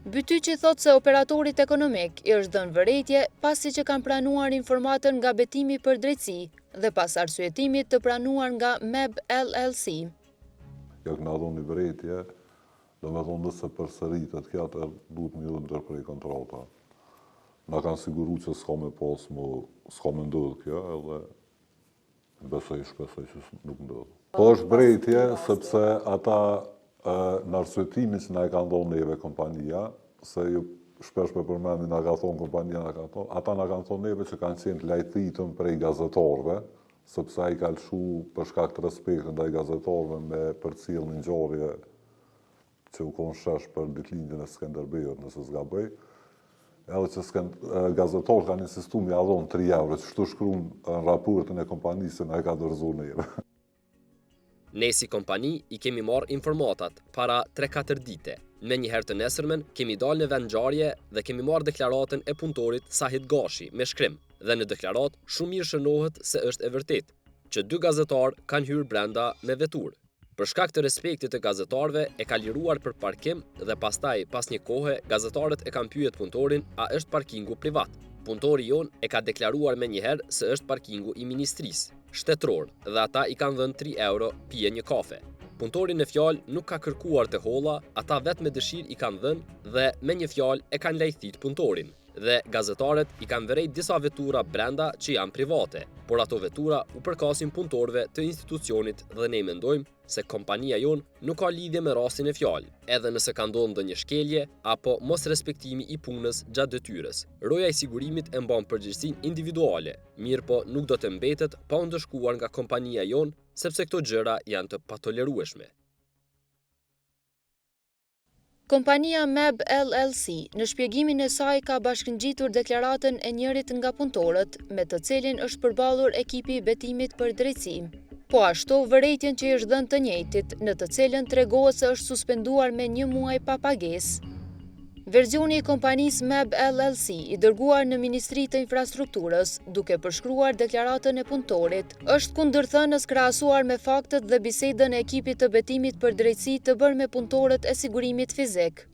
Bytyqi thotë se operatorit ekonomik i është dhënë vërejtje pasi që kanë pranuar informatën nga Betimi për Drejtësi dhe pas arsyetimit të pranuar nga MEB LLC. Ja kena dhënë një vërejtje, do me thonë nëse përsëritet kjo, atëherë duhet me ju ndërpre kontrata. Na kanë siguru që s'ka me pas më, s'ka me ndodhë kjo edhe Besoj, shpresoj që nuk ndodh. Po është vrejtje, sepse ata në arsyetimin që na e kanë dhonë neve kompania, se ju shpesh me përmendi na ka thonë kompania, na ka thonë, ata na kanë thonë neve që kanë qenë të lajthitën prej gazetarëve, sepse ai ka lëshu për shkak të respektit ndaj gazetarëve me përcjell një ngjarje që u konë shesh për ditëlindjen e Skenderbeut, nëse s'gaboj, edhe që Skend, gazetarët kanë insistu me ia dhonë 3 euro, që shtu shkrun në raportin e kompanisë që na e ka dorëzu neve. Ne si kompani i kemi marrë informatat para 3-4 dite. Menjëherë të nesërmen kemi dalë në vendngjarje dhe kemi marrë deklaratën e punëtorit Sahit Gashi me shkrim dhe në deklaratë shumë mirë shënohet se është e vërtetë që dy gazetarë kanë hyrë brenda me veturë. Për shkak të respektit të gazetarëve e ka liruar për parkim dhe pastaj pas një kohe gazetarët e kanë pyet punëtorin a është parkingu privat. Punëtori jonë e ka deklaruar menjëherë se është parkingu i ministrisë, shtetëror dhe ata i kanë dhënë 3 euro pije një kafe. Punëtori në fjalë nuk ka kërkuar të holla, ata vetë me dëshirë i kanë dhënë dhe me një fjalë e kanë lajthit punëtorin. Dhe gazetarët i kanë vërejt disa vetura brenda që janë private, por ato vetura u përkasin punëtorëve të institucionit dhe ne mendojmë se kompania jonë nuk ka lidhje me rastin e fjalë, edhe nëse ka ndodhur ndonjë shkelje apo mosrespektimi i punës gjatë detyrës. Roja i sigurimit e mban përgjegjësinë individuale, mirëpo nuk do të mbetet pa u ndëshkuar nga kompania jonë, sepse këto gjëra janë të patolerueshme. Kompania MEB LLC në shpjegimin e saj ka bashkëngjitur deklaratën e njërit nga punëtorët, me të cilin është përballur ekipi i Betimit për Drejtësi. Po ashtu, vërejtjen që i është dhënë të njëjtit, në të cilën tregohet se është suspenduar me një muaj pa pagesë. Versioni i kompanisë MEB LLC i dërguar në Ministri të Infrastrukturës, duke përshkruar deklaratën e punëtorit, është kundërthënës krahasuar me faktet dhe bisedën e ekipit të Betimit për Drejtësi të bërë me punëtorët e sigurimit fizik.